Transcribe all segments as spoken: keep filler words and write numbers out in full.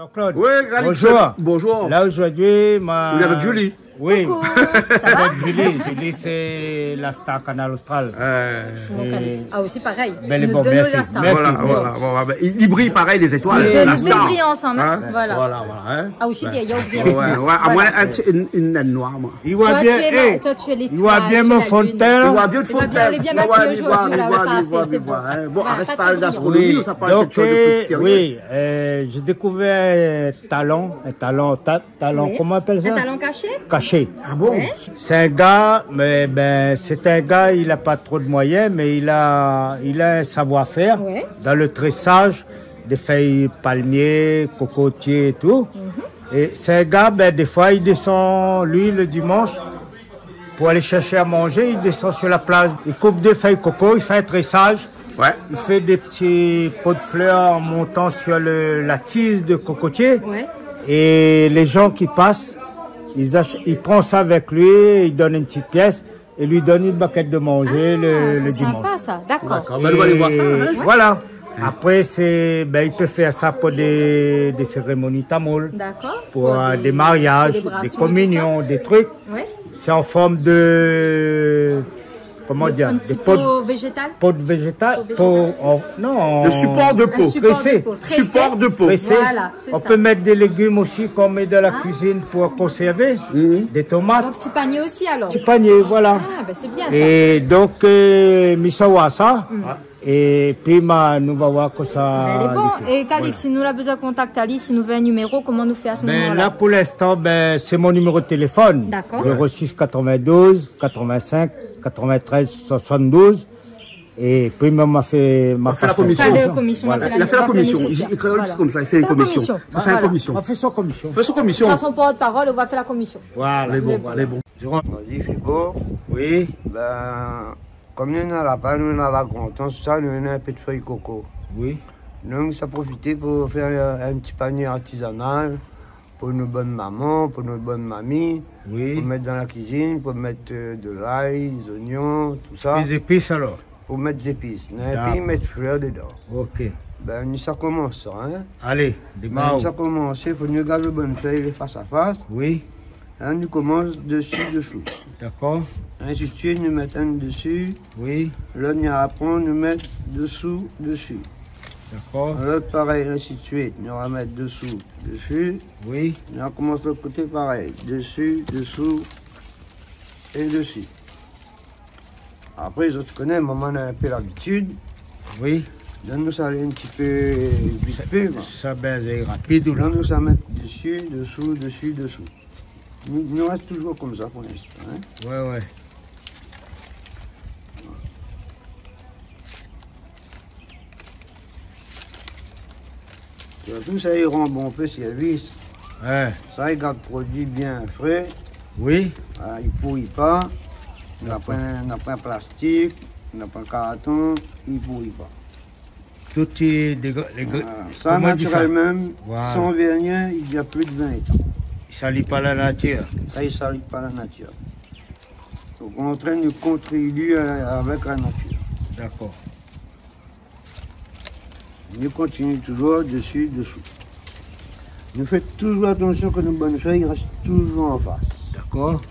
Jean-Claude, oui, Calix, bonjour. Bonjour. Là, aujourd'hui, ma... Ou lé avèk Julie ? Oui. Coucou, ça va ? Avèk Julie. Julie, c'est la star Kanal Austral. Euh. Simon Calix. Ah, aussi, pareil. Bel et bon, merci. Voilà, voilà, voilà. Ben, il, il brille pareil, les étoiles, la star. Nous deux, nous brillons ensemble, hein. Hein ? Voilà. Voilà, voilà, hein. Ah, aussi, il y a, il y a... Ouais, ouais. Ah, moi, une, une naine noire, moi. Toi, tu es ma-, toi, tu es l'étoile, tu es la lune. Il voit bien mon fond de teint, là. Il voit bien le fond de teint. Il voit bien, on est bien maquillés aujourd'hui, là, on est parfait, c'est bon. Voilà, pas trop brillant. Bon, on reste pas dans la gastronomie, nous, ça parle quelque chose de petit sérieux. Oui, euh, j'ai découvert un talent, un talent, ta-, talent, comment on appelle ça ? Un talent caché ? Caché. Ah bon ? Ouais. C'est un gars, mais ben, c'est un gars, il a pas trop de moyens, mais il a, il a un savoir-faire dans le tressage des feuilles palmier, cocotier et tout. Mhm. Et c'est un gars, ben, des fois, il descend, lui, le dimanche, pour aller chercher à manger, il descend sur la plage, il coupe des feuilles coco, il fait un tressage, ouais, il fait des petits pots de fleurs en montant sur le, la tige de cocotier. Ouais. Et les gens qui passent, ils ach-, il prend ça avec lui, il donne une petite pièce et lui donne une baquette de manger le, le dimanche. Ah, c'est sympa, ça. D'accord. D'accord, ben, nou va alé voir sa, hein. Et voilà. Après, c'est, ben, il peut faire ça pour des, des cérémonies tamoules, pour, euh, des mariages, des communions, des trucs. D'accord. Pour des célébrations et tout ça. Ouais. C'est en forme de, comment dire, de pot, pot végétal. Un petit pot végétal, pot, pot végétal. En, non, en support de peau. Un support de peau. Tressé. Support de peau. Tressé. Voilà, c'est ça. On peut mettre des légumes aussi, qu'on met dans la cuisine pour conserver. Ah. Mhm. Des tomates. Donc, ti panié aussi, alors ? Ti panié, voilà. Ah, ben, c'est bien, ça. Et donc, euh, mi sa oir sa. Mhm. Et puis, ma, nou va oir kosa li fé. Voilà. Ben, lé bon. Et Calix, si nou la bezoin kontakt ali, si nou vé un numéro, koman nou fé à ce moment-là ? Ben, là, pour l'instant, ben, c'est mon numéro de téléphone. D'accord. Zéro six quatre-vingt-douze quatre-vingt-cinq quatre-vingt-treize soixante-douze. Et puis, ma, ma fé, ma fé la commission. Voilà. Fé la commission, nou va fé le nécessaire. Il, il crée aussi comme ça, il fait une commission. Sa fé in commission. Voilà. Ma fé son commission. Fé son commission. Sa son porte-parole, nou va fé la commission. Voilà. Lé bon, lé bon. Vas-y, fé bo. Oui. Ben, Kom nou néna la pèn, nou néna la gran tan, sa, nou néna in pé de fèy koko. Oui. Donk, sa profité pou fé in, in ti panié artizanal pou nout bann maman, pou nout bann mami, oui, pou mèt dan la kuizine, pou mèt, euh, de lay, zoignon, tousa. Lé zépis, alor ? Pou mèt zépis. Dakor. Épi mèt flèr dedan. Ok. Ben, nou sa komans sa, hein. Alé, démar. Ben, nou sa komansé, fo nou gard lo bann fèy, lé fas a fas. Oui. Hein, nou komans dési, désou. Dakor. Ainsi de suite, nou mèt inn dési. Oui. Lot, nou aprann, nou mèt désou, dési. Dakor. Lot, parèy, ainsi de suite. Nou romèt désou, dési. Oui. Nou komans lot koté, parèy. Dési, désou é dési. Apré, zot i koné, momon néna in pé labitid. Oui. Donk nou sa alé in ti pé vit fé, koi. Sa, ben, sé rapid, ou la. Donk nou sa mèt dési, désou, dési, désou. Nou, nou rès toujour komsa pou linstan, hein. Ouais, ouais. Sirtou sa i rann bonpé sèrvis. Ouais. Sa i gard produi bien fré. Oui. Ah, i pouri pa. Dakor. Na poin, na poin plastik, na poin karton, i pouri pa. Tout lé, lé, voilà. Sa, koman i di sa ? Natirèl mèm, voilà, san vèrni, i na plis de vin an. I sali pa la natir. Sa, i sali pa la natir. O kontrèr, nou kontribui a, avèk la natir. Dakor. Nou kontinié toujour dési, désou. Nou fé toujour atansion ke nout bann fèy i rès toujour an fas. Dakor.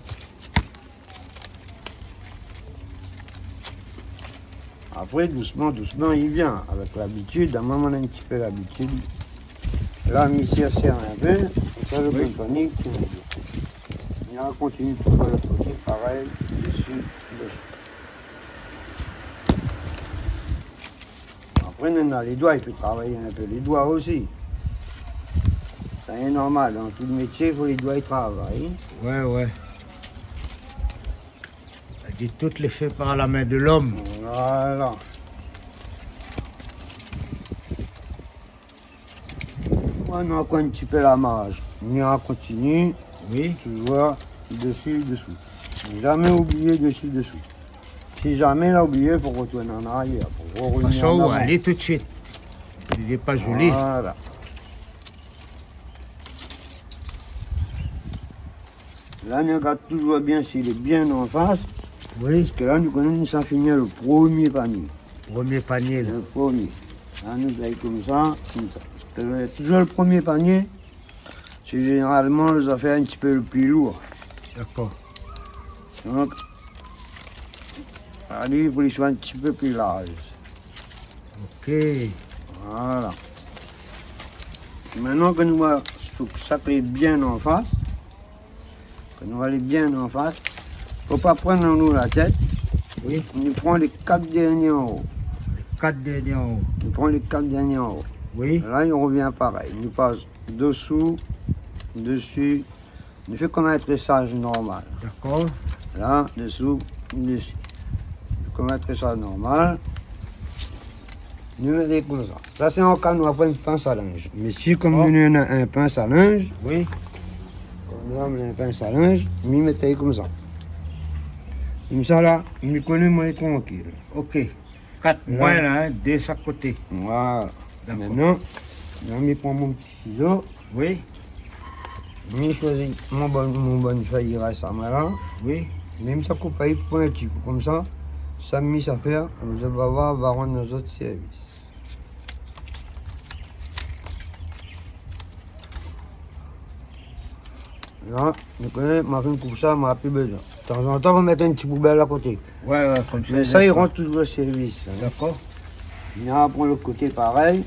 Apré, dousman, dousman, i vien. Avèk labitid, a momon néna in ti pé labitid. La, mi sèr, sèr in pé, konmsa, lo bann fèy i tonm. Nou kontinié pou fé lot koté, parèy, dési, désou. Apré, nou néna lé doi, i fo travay in pé lé doi osi. Sa lé normal, dan tout métié, fo lé doi i travay. Ouais, ouais. Di tout lé fé par la min de lom. Voilà. Ouais, nou ankor in ti pé la marj. Nou kontinié. Oui. Toujour dési, désou. Zamé oublié dési, désou. Si zamé la oublié, fo rotourn an arièr, fo revnir an avan. Fason ou alé tout suit. Lé pa zoli. Voilà. La, nou gard toujour bien si lé bien an fas. Oui. Parske la, nou koné nou sa fini lo promié panié. Promié panié, la. Lo promié. La, nou fé komsa, komsa. Parske, euh, toujour lo promié panié, Sé zénéralman lo zafèr in ti pé lo pli lour. Dakor. Donk, ali, fo li soi in ti pé pli larz. Ok. Voilà. Mintnan ke nou va, fo ke sa lé bien an fas. Ke nou va alé bien an fas. Fo pa pran anou la tèt. Oui. Nou pran lé kat dèrnié an-o. Lé kat dèrnié an-o. Nou pran lé kat dèrnié an-o. Oui. La, i revien parèy. Nou pas dosou, dési. Nou fé konm in trésaz normal. Dakor. La, dosou, dési. Konm in trésaz normal. Nou mèt konmsa. Sa, sé an ka nou apèl in pins a linz. Mé si, konm nou néna in pins a linz, oui, konm nou néna in pins a linz, mi mèt konmsa. Konmsa la, mi koné mwin lé trankil. Ok. Kat mwin la, in, dé sak koté. Voilà. Dakor. Mintnan, la, mi pran mon ti sizo. Oui. Mi shoizi mon bann, mon bann fèy i rès amwin la. Oui. Mi sa koup ali pointi, konmsa, sa mi sa fé, zot va voir, va rann azot sèrvis. La, nou koné, ma fine koup sa, ma pi bézoin. Tanzantan, fo mèt in ti poubèl a koté. Ouais, ouais, konmsa. Mé sa, i rant touzour o sèrvis, in. Dakor. Li aprann lot koté parèy.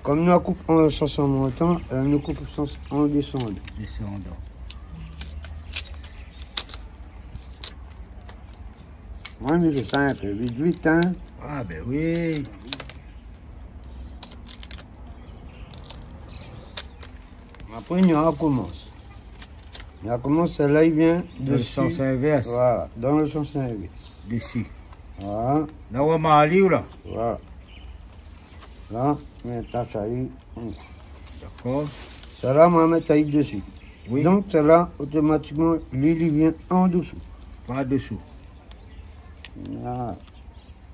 Konm nou la koup an sans an montan, la nou koup sans an désandan. Désandan. Mwin, mi fé sa in pé vit, vit, in. Ah, bin oui. Apré, nou akomans. Nou akomans, sèl-la, i vien dan lo sans invèrs. Voilà, dan lo sans invèrs. Dési. Voilà. La, ou la marli ou la ? Voilà. La, mi atas ali. Dakor. Sèl-la, mwin mèt ali dési. Oui. Donk, sèl-la, otomatikman, li, li vien an dosou. Pa dosou. Voilà.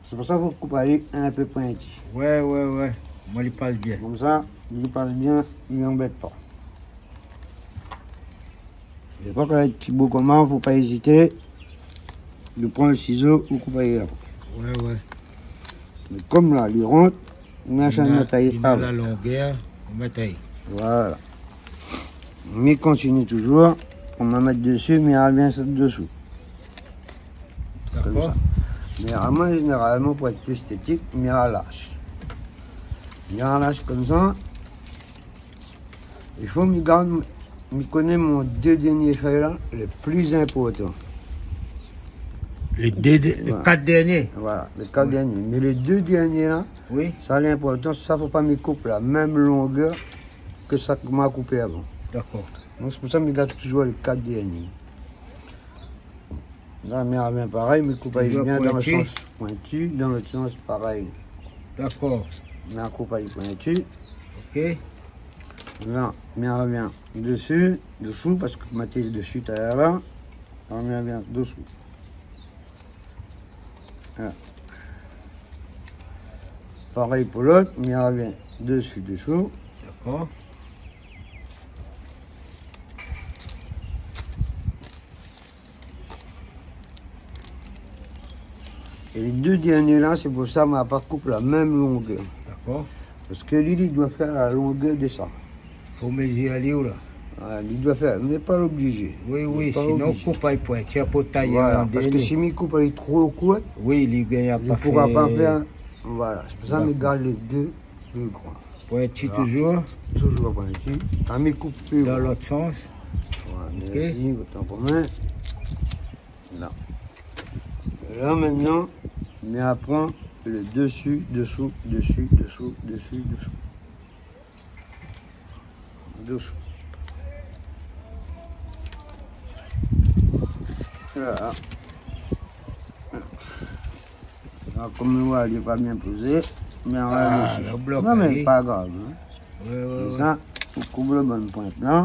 Sé pou sa fo koup ali in pé pointi. Ouais, ouais, ouais. Mwin, li pas bien. Konmsa, li pas bien, li anbèt pa. Défoi, kan in ti boug i koman, fo pa ézité. Ou pran lo sizo, ou koup ali apré. Ouais, ouais. Mé konm la, li rant, nou sa mèt ali la longèr, nou mèt ali. Voilà. Mi kontinié touzour, ou mèt dési, mi arvien dosou. Dakor. Konmsa. Mé amwin, zénéralman, pou èt pli ésthétik, mi arlash. Mi arlash konmsa. I fo mi gard, mi koné mon dé dèrnié fèy la, lo pli inportan. Lé dé, dé, lé kat dèrnié. Voilà, lé kat dèrnié. Mé lé dé dèrnié la, oui, sa lé inportan, sa fo pa mi koup la mèm longèr ke sak ma koupé avan. Dakor. Donk sé pou sa mi gard touzour lé kat dèrnié. La, mi arvien parèy, mi koup ali bien dan lo sans pointi, dan lot sans parèy. Dakor. Mi koup ali pointi. Ok. La, mi arvien dési, dosou, parske ma té dési talèr la. La, mi arvien dosou. Voilà. Parèy pou lot, mi arvien dési, dosou. Dakor. É lé dé dèrnié la, sé pou sa ma pa koup la mèm longèr. Dakor. Parske li, li doi fé la longèr de sa. Fo mezir ali ou la ? Ah, li doi fé, mé pa oblizé. Oui, oui, sinon, koup ali pointi, apré tay an dèrnié. Voilà, parske si mi koup ali tro kourt, oui, li gingn pa fé, li poura pa fé, voilà, sé pou sa mi gard lé dé pli gran. Pointi touzour. Touzour pointi. Ah, mi koup pli gran. Dan lot sans. Voilà, mèrsi, otan pou mwin. La. La, mintnan, mi aprann lo dési, dosou, dési, dosou, dési, dosou. Dosou. Voilà. La, konm nou voi, li lé pa bien pozé, mé nou va alé dési. Ah, lo blok, non, mé oui, pa grav, in. Oui, oui, oui. Sa, ou koup lo bann point la.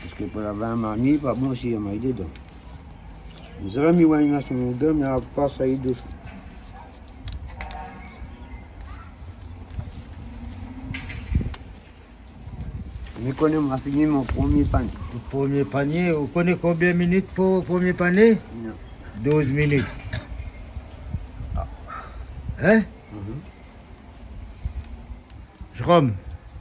Parske pou lav in marmit, pa bon si na marmay dedan. Mé sa la, mi voi in ason dedan, mé la pas ali dosou. Mi koné ma fini mon promié panié. Lo promié panié, ou koné konbien minit pou promié panié ? Non. Douz minit. In ? Mhm. Jérôme,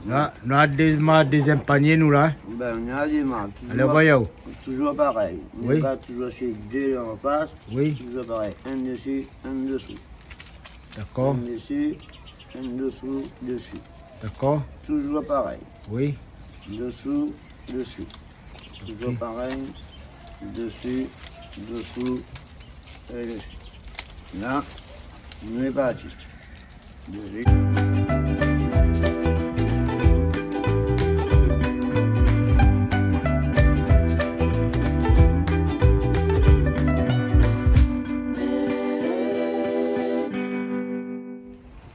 La, nou la démar dézièm panié, nou, la. Bin, nou la démar. Alé, toujour, voyou. Toujour parèy. Oui. Nou gard toujour sé dé la an fas. Oui. Toujour parèy. Inn dési, inn désou. Dakor. Inn dési, inn désou, dési. Dakor. Toujour parèy. Oui. Désou, dési. Toujour parèy, dési, désou, é dési. La, nou lé parti. Dési.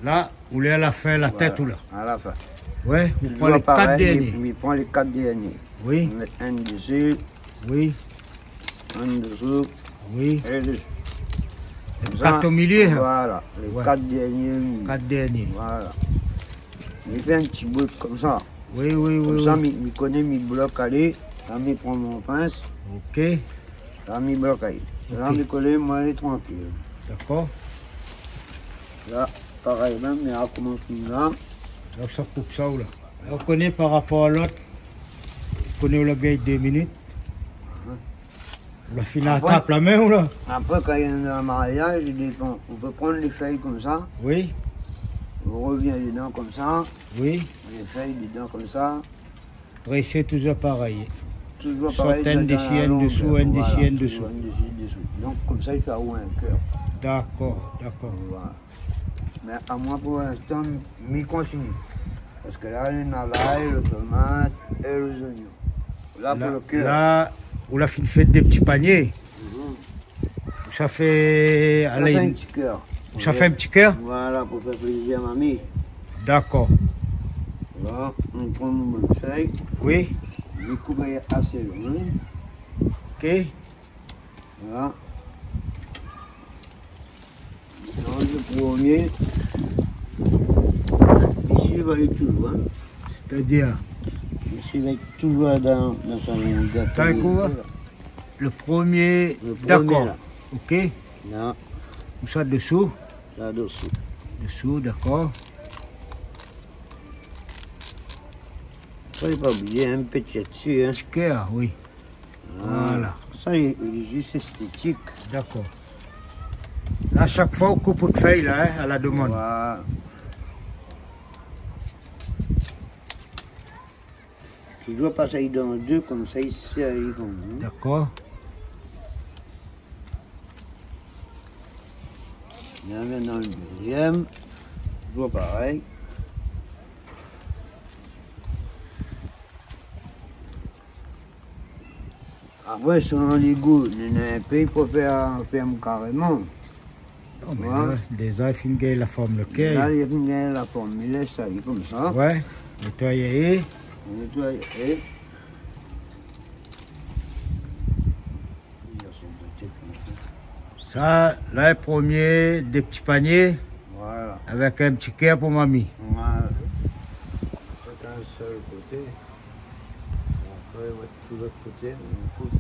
La, ou lé a la fin, la tèt ou la. Voilà, a la fin. Oué, ou pran lé kat dèrnié. Toujour parèy, mi, mi pran lé kat dèrnié. Oui. Mi mèt inn dési. Oui. Inn désou. Oui. É dési. Konmsa, kat o milié, hin. Voilà, lé kat dèrnié. Kat dèrnié. Voilà. Mi fé in ti bout konmsa. Oui, oui, oui. Konmsa, mi, mi koné mi blok alé, la mi pran mon pins. OK. La mi blok alé. OK. La mi kolé, moin lé trankil. Dakor. La, parèy mèm, mi akomans la. La, sa koup sa ou la. La, ou koné par rapor a lot. Ou koné ou la gingn dé minit. Ou la fini atrap la min ou la. Apré, kan néna mariaz, i dépan. Ou pé pran lé fèy konmsa. Oui. Ou revien dedan konmsa. Oui. Lé fèy dedan konmsa. Présé toujour parèy. Toujour parèy, sot inn dési, inn désou, inn dési, inn désou. Voilà, toujour inn dési, désou. Donk, konmsa, i fé in kèr. Dakor, dakor. Voilà. Mé amoin, pou linstan, mi kontinié. Parske la, néna lay, lo tomat é lé zoignon. La, pou lo kèr. La, ou la fine fé dé ti panié. Mhm. Ou sa fé, sa fé in ti kèr. Ou sa fé in ti kèr ? Voilà, pou fé plézir a mami. Dakor. La, nou pran nout fèy. Oui. Nou koup asé lwin. OK. Voilà. Donk, lo promié, isi, va alé toujour, hin. Sétadir ? Isi, va toujour dan, dan son gato. Dakor. Lo promié, lo promié, dakor. La. OK. La. Ou sa désou ? La désou. Désou, dakor. Fo pa oublié in ti kèr dési, hin. Ti kèr, oui. Voilà. Sa, lé, lé zis èstétik. Dakor. La, shak foi, ou koup out fèy la, hin, a la demann. Voilà. Toujour pas ali dan dé, konmsa i sèr ali konmsa. Dakor. Li amenn dan lo dézièm. Toujour parèy. Apré, selon lé gou, néna in pé i pé fé, fé karéman. Non, mé la, déza, li fine gingn la form, lo kèr. La, li fine gingn la form. Mi lès ali konmsa. Oué, nétoy ali. Nétoy ali. Sa, la, promié dé ti panié. Voilà. Avèk in ti kèr pou mami. Voilà. Fé in sèl koté. Apré, oué, tout lot koté, nou koup.